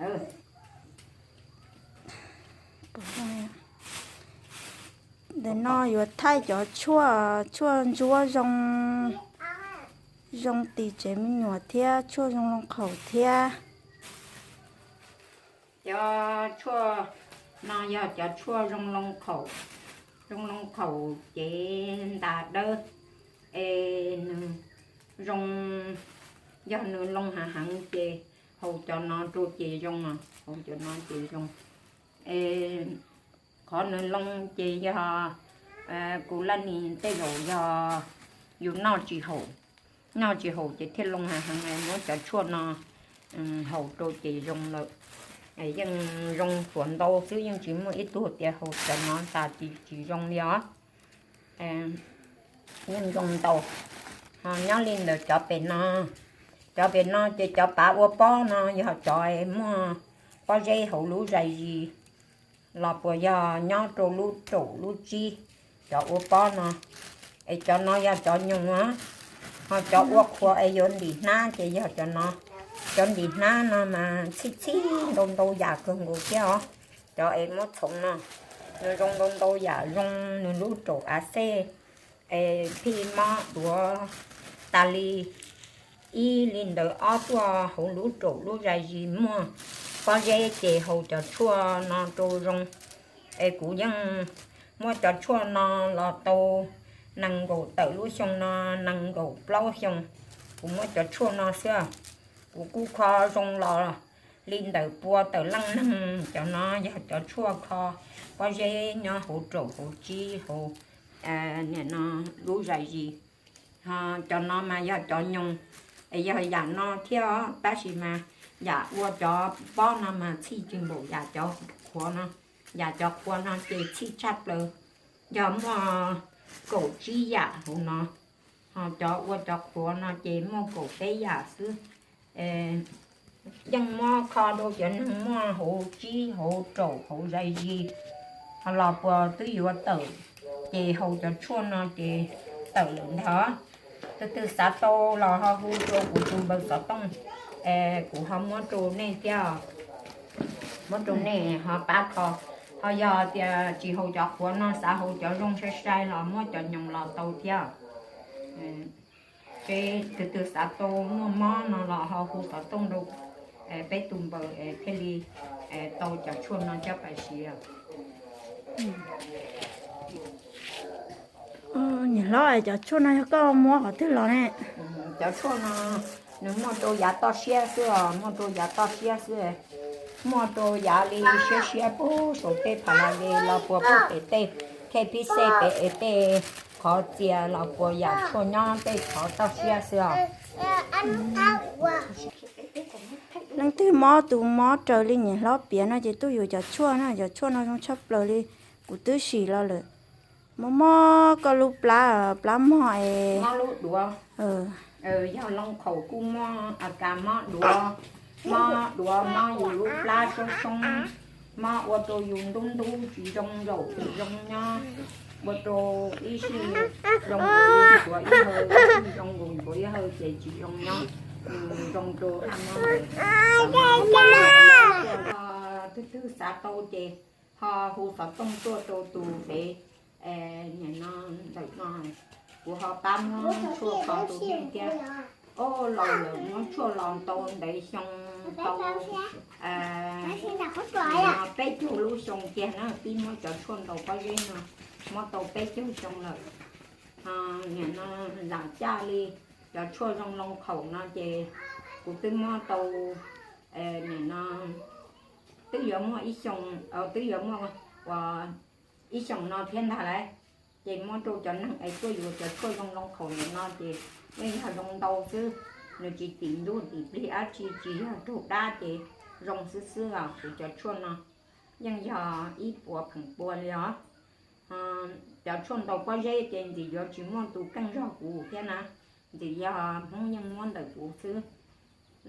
Ntawm no yuav thaij cov tshuaj, tshuaj ntsuab zoo, zoo tis tsev me nyuam thiab tshuaj zoo loo qhaum thiab. Cov tshuaj no yog cov tshuaj zoo loo qhaum, zoo loo qhaum ces ntas dawb, es nws zoo, yog nws loo hav heev ces haus cov no rau ces zoo, haus cov no ces zoo. Es qhov nws loo ces yog kuv laj nis tej zaum yog yus noj tsis haum, noj tsis haum ces thiaj loo hav heev, muab cov tshuaj no haus rau ces zoo lawm. Yeej zoo tsuav ntau xwb, yeej tsis muaj ib tug tias haus cov no tas tsis zoo li os. Yeej zoo ntau. Ho nyob li ntawm cov pem no, cov pem no ces cov pav ua pob no yog cov muaj pob zeb hauv lub zais zis los puas yog nyob rau lub raum lub tsib, cov ua pob no. Es cov no yog cov nyoos, ho cov ua qhuav es yuav ntim hnab ces yog cov no. Cov ntim hnab no mas txhij txhij ntau ntau yam kawg nkaus thiab os. Cov es muab txhoov no, nws zoo ntau ntau yam, zoo nws lub raum av xej, es phij mob duav tas li ib li ntawd ob tuaj hauv lub raum lub zais zis muaj pob zeb ces haus cov tshuaj no rau zoo. Es kuv yeej muab cov tshuaj no los tau nees nkaum tawm lub xyoo no, nees nkaum plaub xyoo, kuv muab cov tshuaj no xwb. Kuv kuj kho zoo los li ntawm pua tawm leej neeg. Cov no yog cov tshuaj kho pob zeb nyob hauv raum hauv tsib hauv, nim no lub zais zis. Ho cov no mas yog cov nyoos, es yog yam no thiab os, tab sis mas yam ua cov pob no mas txhij tsis npaum yam cov qhuav no. Yam cov qhuav no ces txhij tshaj plaws, yog muaj kaum tsib yam hauv no. Ho cov ua cov qhuav no ces muaj kaum peb yam xwb. Yeej muab kho rau cov neeg muaj hauv tsib hauv raum hauv zais zis, ho los puas twb yuav tawm, ces haus cov tshuaj no ces tawm lawm ntag. Tus twg xav tau los ho hu rau kuv tus npawb xov tooj, kuv ho muab rau nej thiab, muab rau nej ho pab kho. Ho yog tias tsis haus cov qhuav no, xav haus cov zoo sai sai los muab cov nyoos los tau thiab. Peb tus twg xav tau muaj mob no los ho hu xov tooj rau peb tus npawb thiaj li tau cov tshuaj no coj pais siv. Niam hlob, cov tshuaj no yog koj muab qhov twg los ne? Cov tshuaj no nws muaj rau yav toj siab xwb os, muaj rau yav toj siab xwb. Muaj rau yav li siab siab puag saum tej phav las ves los puas puag pem tej khej pib xej pem es tej qhov txias los puas yam tshuaj nyob tej qhov toj siab xwb os. Leej twg mob tus mob raws li niam hlob piav no ces tuaj yuav cov tshuaj na, cov tshuaj no zoo tshaj plaws li, kuv twb sim los lawm. Mob mob koj lub plab, plab mog es. Mob lub duav, yog loo qhaum kuj mob, a kas mob duav, mob duav mob yus lub plab soob soob, mob ua rau yus ntub ntub tsis zoo zaum tsis zoo nyob, ua rau ib sij zoo nkaus ntxuav ib hawv, ib sij zoo nkaus ntxuav ib hawv ces tsis zoo nyob, nws zoo rau haj mob ntawd. Tus twg xav tau ces ho hu xov tooj tuaj rau tus fev, nim no ntawm no, kuv ho pab muab tshuaj kho rau nej thiab. Au, laus lawm muab tshuaj los tau ntev xyoo, tau peb caug lub xyoo kiag na, pib muab cov tshuaj ntaus pob zeb no, muab tau peb caug xyoo lawm. Nim no lam caj li cov tshuaj zoo loo qhaum no ces kuv twb muab tau, nim no twb yuav muaj ib xyoos, twb yuav muaj ua ib xyoos no thiab ntag lauj. Ces muab rau cov neeg es tuaj yuav cov tshuaj zoo loo qhaum ntawm no ces yeej yog zoo ntau xwb, nws tsis tim ntuj tim plig dab tsi, tsis yog raug dab ces zoo xwb xwb os. Kuv cov tshuaj no yeej yog ib puas pheem pua li os. Cov tshuaj ntaus pob zeb ces ntxim yuav tsis muaj tus keej zog kuv thiab na, ntxim yog Hmoob yeej muab ntawm kuv xwb.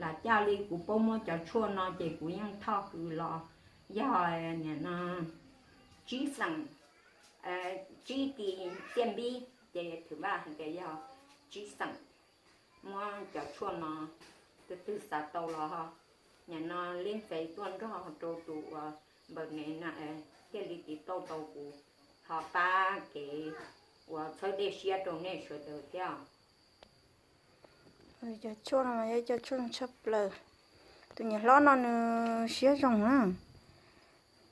Lam caj li kuv paub muab cov tshuaj no ces kuv yeej thoj hws los yog nim no tsib xeem, tsib kis txiaj npib ces thwm vaj hais tias yog tsib xeem. Muab cov tshuaj no, tus twg xav tau los ho Nim no lib ntev tuaj nrog rau tus uas npawm ne na, thiaj li tiv tauj tau kuv ho pab kev uas txhawb dej siab rau nej sawv daws thiab. Cov tshuaj no yog cov tshuaj zoo tshaj plaws. Tus niam hlob no nws siab zoo na.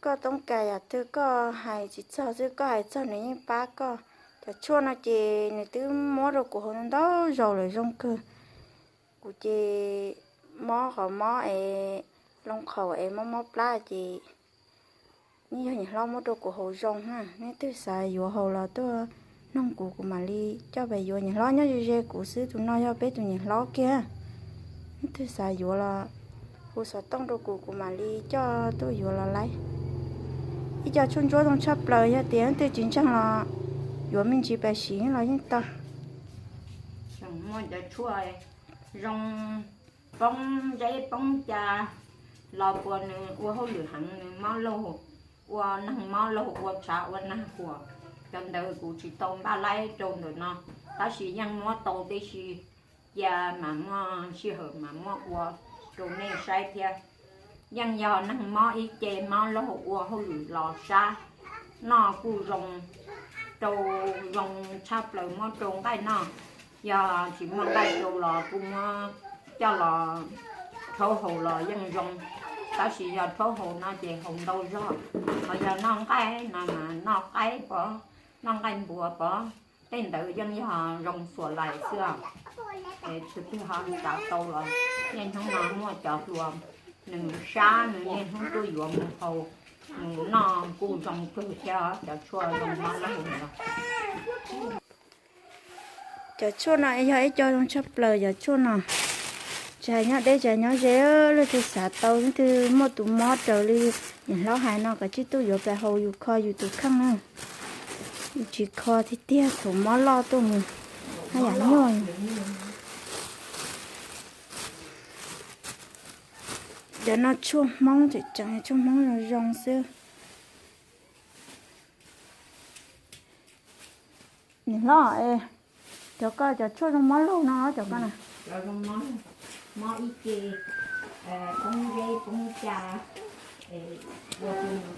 Koj toob kas yam twg koj hais tsis txog xwb, koj hais txog nws yeej pab koj. Cov tshuaj no ces nws twb muab rau kuv haus ntau zaus lawm zoo kawg. Kuv ces mob qhov mob es loo qhaum es mob mob plab ces yeej yog niam hlob muab rau kuv haus zoo na. Leej twg xav yuav haus los tuaj noog kuv, kuv mam li coj pais yuav. Niam hlob nyob ze ze kuv xwb, tus no yog peb tus niam hlob kiag. Leej twg xav yuav los hu xov tooj rau kuv, kuv mam li coj tuaj yuav los laib. Ib co tshuaj ntsuab zoo tshaj plaws, yog tias leej twg tsis ntseeg los yuav me ntsis pais siv los yeej tau. Muaj cov tshuaj zoo poob zeb poob ca los puas nws ua hauj lwm heev, nws mob laug, ua neeg mob laug, ua tshav ua nag huam. Cov ntawd kuv tsis tau npaj laib rau ntawm no, tab sis yeej muab tau tib si, cia mas muaj sij hawm mas muab ua rau nej saib thiab. Yeej yog neeg mob ib ce, mob laug, ua hauj lwm los sab, noj kuj zoo, rau zoo tshaj plaws, muab rau nqaij noj. Yog tsis muaj nqaij rau los kuj muab coj los rhaub haus los yeej zoo, tab sis yog rhaub haus no ces haus ntau zog. Ho yog noj nqaij no mas noj qaib pov, noj nqaij npua pov, tej ntawd yeej yog zoo xuas lais xwb. Es tus twg ho xav tau los niaj hnub no muaj cov hluas nws sab, nws niaj hnub tuaj yuav mus haus mus noj kuj zoo kawg thiab, cov tshuaj zoo mob laug no. Cov tshuaj no yog ib co zoo tshaj plaws cov tshuaj no. Tsis hais nyob deb tsis hais nyob ze, leej twg xav tau, leej twg muaj tus mob raws li niam hlob hais no, kav tsij tuaj yuav pais haus yus kho yus tus kheej na. Yus tsis kho tiag tiag thaum mob loj tuaj mus haj yam nyuaj. Cov no tshuaj Hmoob tseem tseem, tshuaj Hmoob zoo zoo xwb. Niam hlob, cov koj cov tshuaj zoo mob laug no cov koj na. Mob ib ce, poob zeb poob ca, ua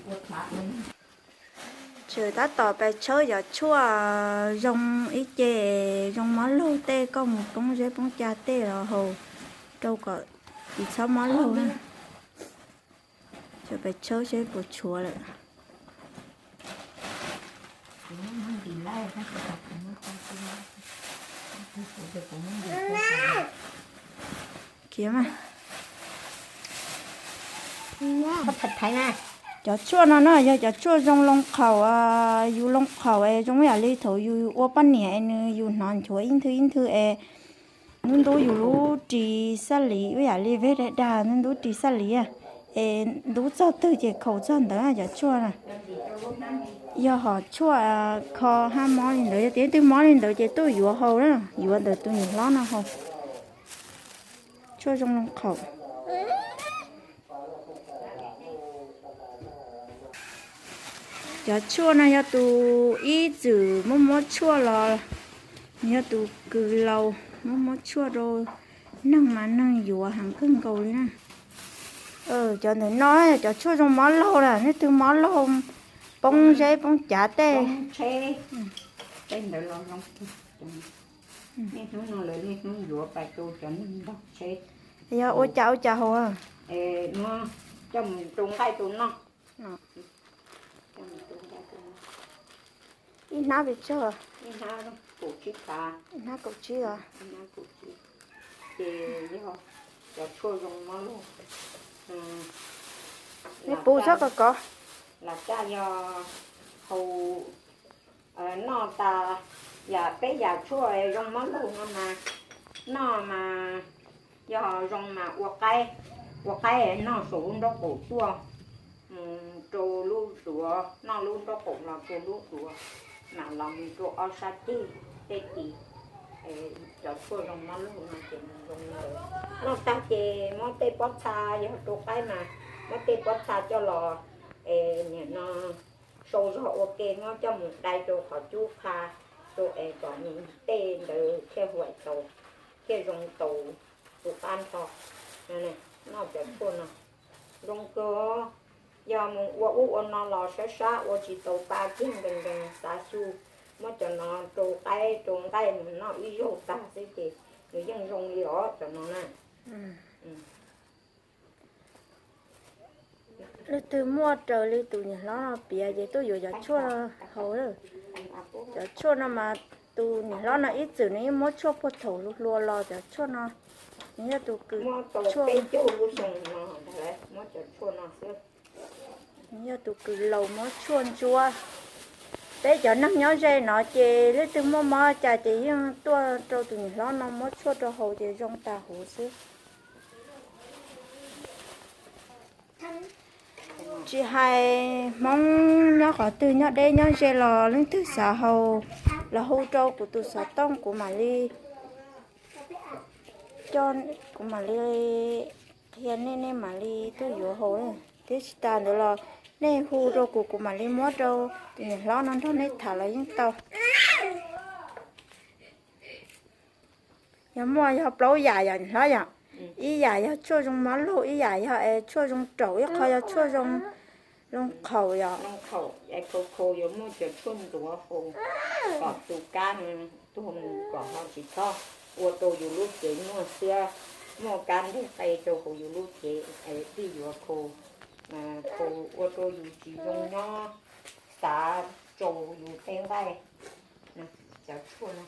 ua tshav. Tseem tab tom pais tshawb cov tshuaj zoo ib ce, zoo mob laug tej, koj mus poob zeb poob ca tej los haus rau kom tsis txhob mob laug na. Tseem pais tshawb seb puas tshuav lawm. Khiav mas. Cov tshuaj no na yog cov tshuaj zoo loo qhaum, yus loo qhaum es zoo ib yam li thaum yus ua poj niam es nws yus hnov nchuav ib nthwv ib nthwv es ntub ntub yus lub ris xab lis, ib yam li veg dag dag ntub ntub ris xab lis, es ntub txog twg ces khaum txog ntawd cov tshuaj na. Yog hom tshuaj kho hab mob li ntawd, yog tias twg mob li ntawd ces tuaj yuav haus na, yuav ntawm tus niam hlob no haus. Tshuaj zoo loo qhaum. Cov tshuaj no yog tus ib txwm muab muab tshuaj los, nws yog tus kws laus muab muab tshuaj rau neeg mas neeg yuav heev kawg nkaus li na. Cov ntawm no yog cov tshuaj zoo mob laug na, nej twg mob laug poob zeb poob cav tej. Niaj hnub no lawv niaj hnub yuav pais rau cov neeg ntog tsheb. Yog ua cas ua cas haus? Muab coj mus rau nqaij rau noj. Ib hnab pes tsawg? Ib hnab kaum tsib phav. Ib hnab kaum tsib los? Ces yog cov tshuaj zoo mob laug. Nej puv txhob kov kov. Los caj yog haus, noj tas, yam peb yam tshuaj zoo mob laug no mas noj mas yog zoo mas ua qaib, ua qaib noj saum lub nraub qaum tuaj mus rau lub duav, noj lub nraub qaum los rau lub duav, mam los mus rau ob sab ceg tej tis. Cov tshuaj zoo mob laug no ces nws zoo li ntawd. Noj tag ces muab tej pob txha, yog rau qaib mas muab tej pob txha coj los, es nim no sau zog ua ke muab coj mus dai rau qhov cub qha rau es kom nws tej ntawd thiaj huam tau, thiaj zoo tau tus qab nrho no. Noj cov tshuaj no zoo kawg, yog mus ua ub ua no los sab sab ua tsis tau pa kiag nkees nkees xav xyu, muab cov no rau qaib rau nqaij mus noj ib zaug tag xwb ces nws yeej zoo li os cov no na. Leej twg muaj raws li tus niam hlob no piav ces tuaj yuav cov tshuaj haus. Cov tshuaj no mas tus niam hlob no ib txwm nws yeej muab tshuaj puag thaum hluas hluas los cov tshuaj no. Nws yog tus kws tshuaj, nws yog tus kws laus muab tshuaj ntsuab. Peb cov neeg nyob ze no ces leej twg muaj mob cas ces yeej tuaj rau tus niam hlob no muab tshuaj rau haus ces zoo tas huv xwb. Tsis hais Hmoob nyob qhov twg nyob deb nyob ze los leej twg xav haus los hu rau kuv tus xov tooj kuv mam li, kuv mam li qhia nej, nej mam li tuaj yuav haus. Thiab tsis tas ntawd los nej hu rau kuv, kuv mam li muab rau tus niam hlob no nrog nej tham los yeej tau. Yog muaj yog plaub yam yom niam hlob yom. Ib yam yog tshuaj zoo mob lug, ib yam yog es tshuaj zoo raum, ib qho yog tshuaj zoo, zoo qhaum yom. Zoo qhaum es khau khau yuav muaj cov tshuaj ntxuav haus kom tus kab tuag mus kom ho tsis txhob ua rau yus lub cev muaj xiab, muaj kab nteg qe rau hauv yus lub cev es thiaj yuav khau, khau ua rau yus tsis zoo nyob, xav tsaus yus tej nqaij. Cov tshuaj no